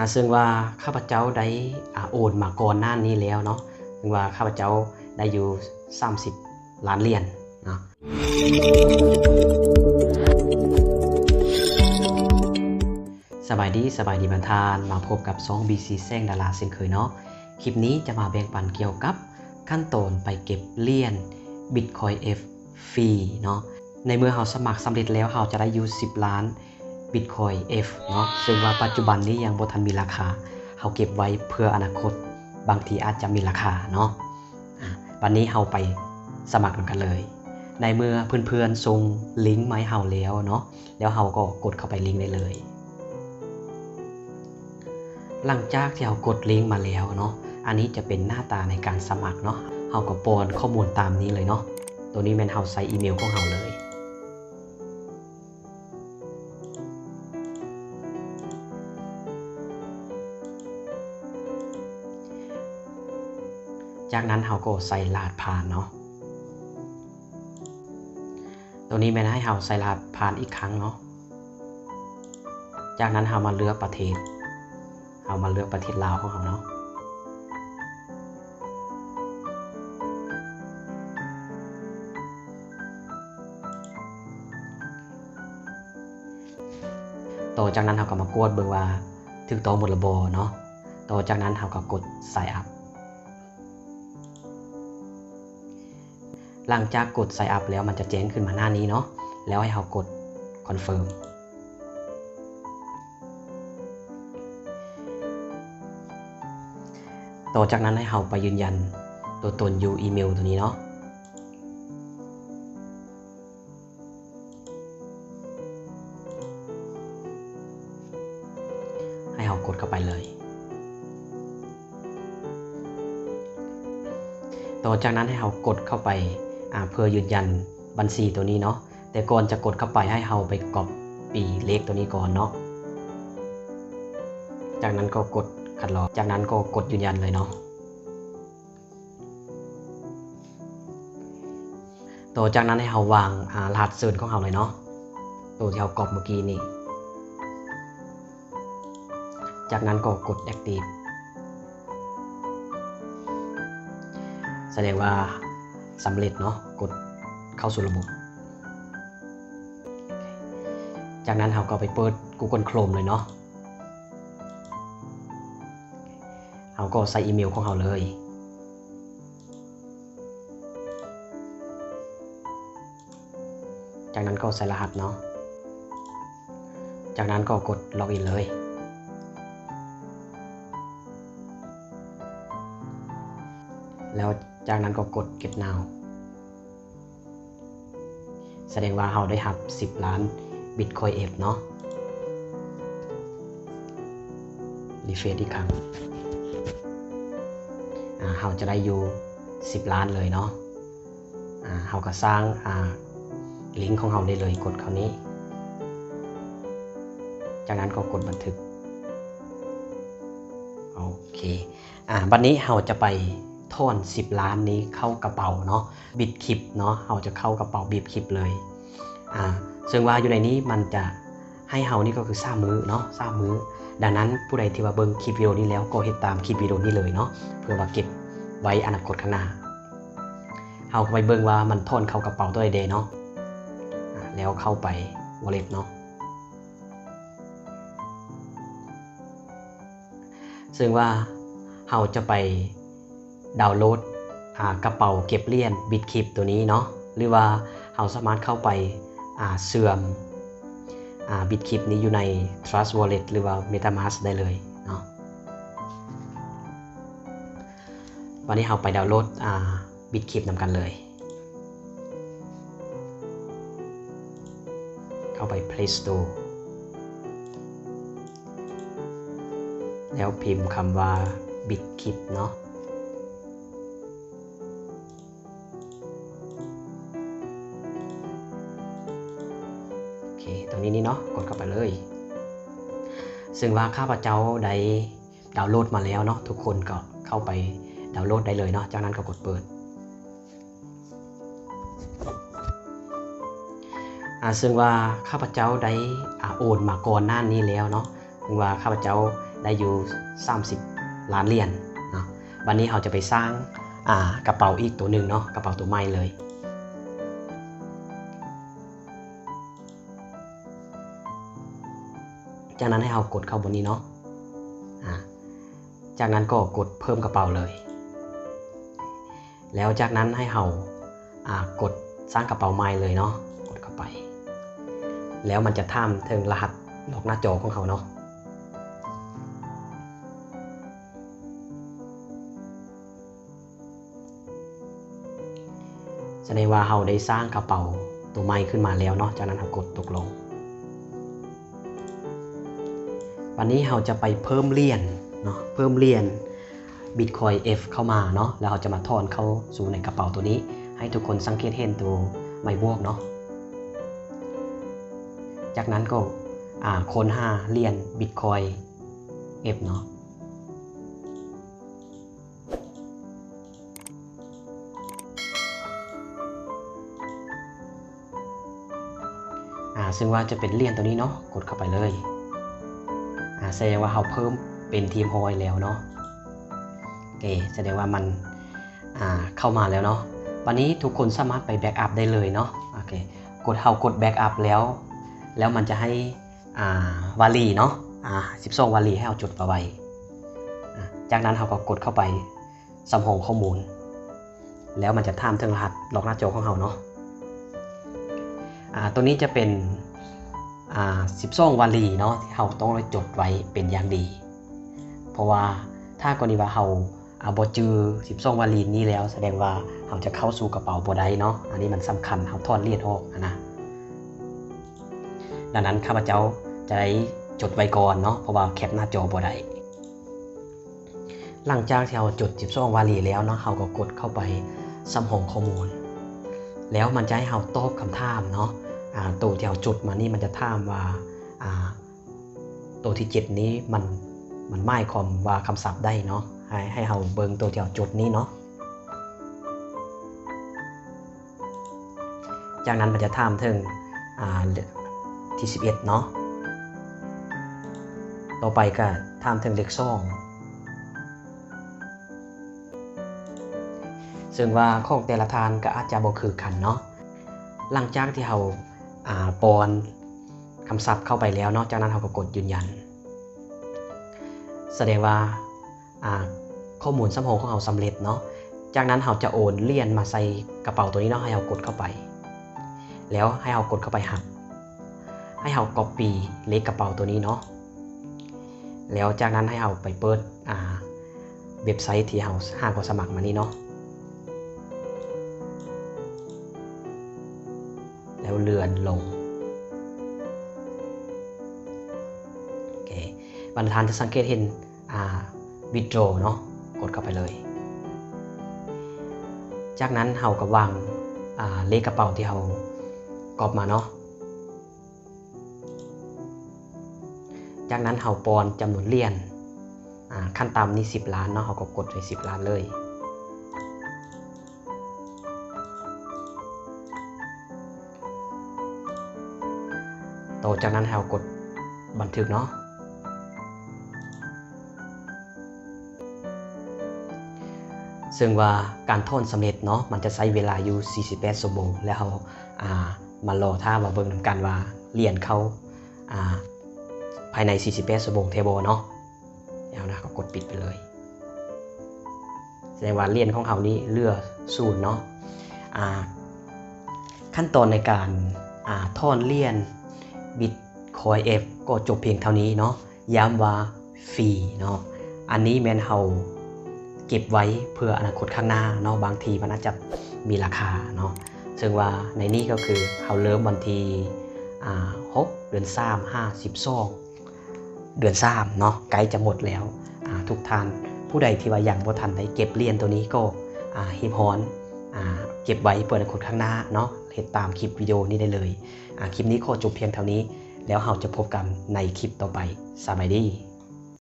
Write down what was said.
ອາ ເຊິ່ງວ່າຂ້າພະເຈົ້າໄດ້ ອາ ໂອນມາກ່ອນໜ້ານີ້ແລ້ວເນາະ, ເຊິ່ງວ່າຂ້າພະເຈົ້າໄດ້ຢູ່ສາມສິບລ້ານຫຼຽນເນາະ. ສະບາຍດີ, ສະບາຍດີບັນທ່ານ, ມາພົບກັບຊ່ອງ ບີຊີ ແສງດາລາເຊັ່ນເຄີຍເນາະ. ຄລິບນີ້ຈະມາແບ່ງປັນກ່ຽວກັບຂັ້ນຕອນໄປເກັບຫຼຽນ Bitcoin F ຟຣີເນາະ. ໃນເມື່ອເຮົາສະໝັກສຳເລັດແລ້ວ ເຮົາຈະໄດ້ຢູ່ສິບລ້ານ Bitcoin F ເນາະ, ເຊິ່ງວ່າປັດຈຸບັນນີ້ຍັງບໍ່ທັນມີລາຄາ, ເຮົາເກັບໄວ້ເພື່ອອະນາຄົດ ບາງທີອາດຈະມີລາຄາເນາະ. ອາ ບັດນີ້ເຮົາໄປສະໝັກນຳກັນເລີຍ. ໃນເມື່ອເພື່ອນໆສົ່ງລິງມາໃຫ້ເຮົາແລ້ວເນາະ, ແລ້ວເຮົາກໍກົດເຂົ້າໄປລິງໄດ້ເລີຍ. ຫຼັງຈາກທີ່ເຮົາກົດລິງມາແລ້ວເນາະ, ອັນນີ້ຈະເປັນໜ້າຕາໃນການສະໝັກເນາະ, ເຮົາກໍປ້ອນຂໍ້ມູນຕາມນີ້ເລີຍເນາະ. ໂຕນີ້ແມ່ນເຮົາໃສ່ອີເມວຂອງເຮົາເລີຍ. ຈາກນັ້ນເຮົາກໍໃສ່ລະຫັດຜ່ານເນາະ. ໂຕນີ້ແມ່ນໃຫ້ເຮົາໃສ່ລະຫັດຜ່ານອີກຄັ້ງເນາະ. ຈາກນັ້ນເຮົາມາເລືອກປະເທດ, ເຮົາມາເລືອກປະເທດລາວຂອງເຮົາເນາະ. ຕໍ່ຈາກນັ້ນເຮົາກໍມາກວດເບິ່ງວ່າຖືກຕ້ອງໝົດລະບໍ່ເນາະ. ຕໍ່ຈາກນັ້ນເຮົາກໍກົດ Sign Up. ຫຼັງຈາກກົດ Sign Up ແລ້ວ ມັນຈະແຈ້ງຂຶ້ນມາໜ້ານີ້ເນາະ, ແລ້ວໃຫ້ເຮົາກົດ Confirm. ຕໍ່ຈາກນັ້ນໃຫ້ເຮົາໄປຢືນຢັນຕົວຕົນຢູ່ອີເມວໂຕນີ້ເນາະ. ໃຫ້ເຮົາກົດເຂົ້າໄປເລີຍ. ຕໍ່ຈາກນັ້ນໃຫ້ເຮົາກົດເຂົ້າໄປ ອາ ເພື່ອຢືນຢັນບັນຊີໂຕນີ້ເນາະ. ແຕ່ກ່ອນຈະກົດເຂົ້າໄປ ໃຫ້ເຮົາໄປກັອບປີ້ເລກໂຕນີ້ກ່ອນເນາະ. ຈາກນັ້ນກໍກົດຄັດລອກ, ຈາກນັ້ນກໍກົດຢືນຢັນເລີຍເນາະ. ຕໍ່ຈາກນັ້ນໃຫ້ເຮົາວາງ ອາ ລະຫັດເຊີນຂອງເຮົາເລີຍເນາະ, ໂຕທີ່ເຮົາກັອບເມື່ອກີ້ນີ້. ຈາກນັ້ນກໍກົດ Active ສະແດງວ່າສຳເລັດເນາະ, ກົດເຂົ້າສູ່ລະບົບ. ຈາກນັ້ນເຮົາກໍໄປເປີດ Google Chrome ເລີຍເນາະ. ເຮົາກໍໃສ່ອີເມວຂອງເຮົາເລີຍ. ຈາກນັ້ນກໍໃສ່ລະຫັດເນາະ. ຈາກນັ້ນກໍກົດ Login ເລີຍ. ແລ້ວຈາກນັ້ນກໍກົດ Get Now. ສະແດງວ່າເຮົາໄດ້ຮັບສິບລ້ານ Bitcoin F ເນາະ. Refresh ອີກຄັ້ງ. ອາ ເຮົາຈະໄດ້ຢູ່ສິບລ້ານເລີຍເນາະ. ອາ ເຮົາກໍສ້າງ ອາ ລິງຂອງເຮົາໄດ້ເລີຍ, ກົດເຂົ້ານີ້. ຈາກນັ້ນກໍກົດບັນທຶກ. ໂອເຄ. ອາ ບັດນີ້ເຮົາຈະໄປຖອນສິບລ້ານນີ້ເຂົ້າກະເປົາເນາະ, Bitqip ເນາະ, ເຮົາຈະເຂົ້າກະເປົາ Bitqip ເລີຍ. ອາ ເຊິ່ງວ່າຢູ່ໃນນີ້ມັນຈະໃຫ້ເຮົານີ້ກໍຄືສາມມື້ເນາະ, ສາມມື້. ດັ່ງນັ້ນຜູ້ໃດທີ່ວ່າເບິ່ງຄລິບວິດີໂອນີ້ແລ້ວ ກໍເຮັດຕາມຄລິບວິດີໂອນີ້ເລີຍເນາະ, ເພື່ອວ່າເກັບໄວ້ອະນາຄົດຂ້າງໜ້າ. ເຮົາກໍໄປເບິ່ງວ່າມັນຖອນເຂົ້າກະເປົາຕົວໃດແດ່ເນາະ. ອາ ແລ້ວເຂົ້າໄປ Wallet ເນາະ. ເຊິ່ງວ່າເຮົາຈະໄປດາວໂຫຼດ ອາ ກະເປົາເກັບຫຼຽນ Bitqip ຕົວນີ້ເນາະ, ຫຼືວ່າເຮົາສາມາດເຂົ້າໄປ ອາ ເຊື່ອມ ອາ Bitqip ນີ້ຢູ່ໃນ Trust Wallet ຫຼືວ່າ MetaMask ໄດ້ເລີຍເນາະ. ວັນນີ້ເຮົາໄປດາວໂຫຼດ ອາ Bitqip ນຳກັນເລີຍ. ເຂົ້າໄປ Play Store ແລ້ວພິມຄຳວ່າ Bitqip ເນາະ. ໂອເຄ ຕົງນີ້ນີ້ເນາະ, ກົດເຂົ້າໄປເລີຍ. ເຊິ່ງວ່າຂ້າພະເຈົ້າໄດ້ ດາວໂຫຼດມາແລ້ວເນາະ, ທຸກຄົນກໍເຂົ້າໄປດາວໂຫຼດໄດ້ເລີຍເນາະ, ຈາກນັ້ນກໍກົດເປີດ. ອາ ເຊິ່ງວ່າຂ້າພະເຈົ້າໄດ້ ອາ ໂອນມາກ່ອນໜ້ານີ້ແລ້ວເນາະ, ເຊິ່ງວ່າຂ້າພະເຈົ້າ ໄດ້ຢູ່ສາມສິບລ້ານຫຼຽນເນາະ. ບັດນີ້ເຮົາຈະໄປສ້າງ ອ່າ ກະເປົາອີກໂຕໜຶ່ງເນາະ, ກະເປົາໂຕໃໝ່ເລີຍ. ຈາກນັ້ນໃຫ້ເຮົາກົດເຂົ້າບ່ອນນີ້ເນາະ. ອາ ຈາກນັ້ນກໍກົດເພີ່ມກະເປົາເລີຍ. ແລ້ວຈາກນັ້ນໃຫ້ເຮົາ ອາ ກົດສ້າງກະເປົາໃໝ່ເລີຍເນາະ, ກົດເຂົ້າໄປ. ແລ້ວມັນຈະຖາມເຖິງລະຫັດລັອກໜ້າຈໍຂອງເຮົາເນາະ. ສະແດງວ່າເຮົາໄດ້ສ້າງກະເປົາໂຕໃໝ່ຂຶ້ນມາແລ້ວເນາະ, ຈາກນັ້ນເຮົາກົດຕົກລົງ. ບັດນີ້ເຮົາຈະໄປເພີ່ມຫຼຽນເນາະ, ເພີ່ມຫຼຽນ Bitcoin F ເຂົ້າມາເນາະ, ແລ້ວເຮົາຈະມາຖອນເຂົ້າສູ່ໃນກະເປົາໂຕນີ້, ໃຫ້ທຸກຄົນສັງເກດເຫັນໂຕໄມ້ບວກເນາະ. ຈາກນັ້ນກໍ ອາ ຄົ້ນຫາຫຼຽນ Bitcoin F ເນາະ. ອາ ເຊິ່ງວ່າຈະເປັນຫຼຽນໂຕນີ້ເນາະ, ກົດເຂົ້າໄປເລີຍ. ອາ ສະແດງວ່າເຮົາເພີ່ມເປັນທີ່ຮຽບຮ້ອຍແລ້ວເນາະ. ໂອເຄ ສະແດງວ່າມັນ ອາ ເຂົ້າມາແລ້ວເນາະ. ບັດນີ້ທຸກຄົນສາມາດໄປ backup ໄດ້ເລີຍເນາະ. ໂອເຄ ກົດ ເຮົາກົດ backup ແລ້ວ, ແລ້ວມັນຈະໃຫ້ ອາ ວາລີເນາະ, ອາ ສິບສອງວາລີໃຫ້ເຮົາຈົດເອົາໄວ້. ອາ ຈາກນັ້ນເຮົາກໍກົດເຂົ້າໄປ ສຳຮອງຂໍ້ມູນ ແລ້ວມັນຈະຖາມເຖິງລະຫັດລັອກໜ້າຈໍຂອງເຮົາເນາະ. ອາ ໂຕນີ້ຈະເປັນ ອາ ສິບສອງວາລີເນາະ ທີ່ເຮົາຕ້ອງໄດ້ຈົດໄວ້ເປັນຢ່າງດີ, ເພາະວ່າຖ້າກໍລະນີວ່າເຮົາ ອາ ບໍ່ຈື່ສິບສອງວາລີນີ້ແລ້ວ ສະແດງວ່າເຮົາຈະເຂົ້າສູ່ກະເປົາບໍ່ໄດ້ເນາະ. ອັນນີ້ມັນສຳຄັນ, ເຮົາຖອນຫຼຽນອອກຫັ້ນນະ. ດັ່ງນັ້ນຂ້າພະເຈົ້າຈະໄດ້ຈົດໄວ້ກ່ອນເນາະ, ເພາະວ່າແຄັບໜ້າຈໍບໍ່ໄດ້. ຫຼັງຈາກທີ່ເຮົາຈົດສິບສອງວາລີແລ້ວເນາະ, ເຮົາກໍກົດເຂົ້າໄປສຳຮອງຂໍ້ມູນ ແລ້ວມັນຈະໃຫ້ເຮົາຕອບຄຳຖາມເນາະ. ອາ ໂຕທີ່ເຮົາຈົດມານີ້ມັນຈະຖາມວ່າ ອາ ໂຕທີເຈັດນີ້ມັນ ມັນໝາຍຄວາມວ່າຄຳສັບໃດເນາະ, ໃຫ້ ໃຫ້ເຮົາເບິ່ງໂຕທີ່ເຮົາຈົດນີ້ເນາະ. ຈາກນັ້ນມັນຈະຖາມເຖິງ ອາ ທີສິບເອັດເນາະ, ຕໍ່ໄປກໍຖາມເຖິງເລກສອງ ເຊິ່ງວ່າຂອງແຕ່ລະທ່ານກໍອາດຈະບໍ່ຄືກັນເນາະ. ຫຼັງຈາກທີ່ເຮົາ ອາ ປ້ອນຄຳສັບເຂົ້າໄປແລ້ວເນາະ, ຈາກນັ້ນເຮົາກໍກົດຢືນຢັນ. ສະແດງວ່າ ອາ ຂໍ້ມູນສຳຮອງຂອງເຮົາສຳເລັດເນາະ. ຈາກນັ້ນເຮົາຈະໂອນຫຼຽນມາໃສ່ກະເປົາໂຕນີ້ເນາະ, ໃຫ້ເຮົາກົດເຂົ້າໄປ ແລ້ວໃຫ້ເຮົາກົດເຂົ້າໄປຮັບ, ໃຫ້ເຮົາກັອບປີ້ເລກກະເປົາໂຕນີ້ເນາະ. ແລ້ວຈາກນັ້ນໃຫ້ເຮົາໄປເປີດ ອາ ເວັບໄຊທີ່ເຮົາຫາກໍສະໝັກມານີ້ເນາະ, ແລ້ວເລື່ອນລົງ. ໂອເຄ ບັນດາທ່ານຈະສັງເກດເຫັນ ອາ withdraw ເນາະ, ກົດເຂົ້າໄປເລີຍ. ຈາກນັ້ນເຮົາກໍວາງ ອາ ເລກກະເປົາທີ່ເຮົາກັອບມາເນາະ. ຈາກນັ້ນເຮົາປ້ອນຈຳນວນຫຼຽນ ອາ ຂັ້ນຕ່ຳນີ້ສິບລ້ານເນາະ, ເຮົາກໍກົດໃສ່ສິບລ້ານເລີຍ. ຕໍ່ຈາກນັ້ນໃຫ້ເຮົາກົດບັນທຶກເນາະ. ເຊິ່ງວ່າການຖອນສຳເລັດເນາະ, ມັນຈະໃຊ້ເວລາຢູ່ສີ່ສິບແປດຊົ່ວໂມງ, ແລ້ວເຮົາ ອາ ມາລໍຖ້າມາເບິ່ງນຳກັນວ່າຫຼຽນເຂົ້າ ອາ ພາຍໃນສີ່ສິບແປດຊົ່ວໂມງແທ້ບໍ່ເນາະ. ແລ້ວນະ ກໍກົດປິດໄປເລີຍ. ສະແດງວ່າຫຼຽນຂອງເຮົານີ້ເຫຼືອສູນເນາະ. ອາ ຂັ້ນຕອນໃນການ ອາ ຖອນຫຼຽນ Bitcoin F ກໍຈົບພຽງເທົ່ານີ້ເນາະ. ຢ້ຳວ່າຟຣີເນາະ, ອັນນີ້ແມ່ນເຮົາເກັບໄວ້ເພື່ອອະນາຄົດຂ້າງໜ້າເນາະ, ບາງທີມັນອາດຈະມີລາຄາເນາະ. ເຊິ່ງວ່າໃນນີ້ກໍຄືເຮົາເລີ່ມວັນທີ ອາ ຫົກ ເດືອນສາມ ຫາ ສິບສອງ ເດືອນສາມເນາະ, ໃກ້ຈະໝົດແລ້ວ. ອາ ທຸກທ່ານຜູ້ໃດທີ່ວ່າຍັງບໍ່ທັນໄດ້ເກັບຫຼຽນໂຕນີ້ກໍ ອາ ຮີບຮ້ອນ ອາ ເກັບໄວ້ເພື່ອອະນາຄົດຂ້າງໜ້າເນາະ, ເຮັດຕາມຄລິບວິດີໂອນີ້ໄດ້ເລີຍ. ອາ ຄລິບນີ້ຂໍຈົບພຽງເທົ່ານີ້, ແລ້ວເຮົາຈະພົບກັນໃນຄລິບຕໍ່ໄປ. ສະບາຍດີ.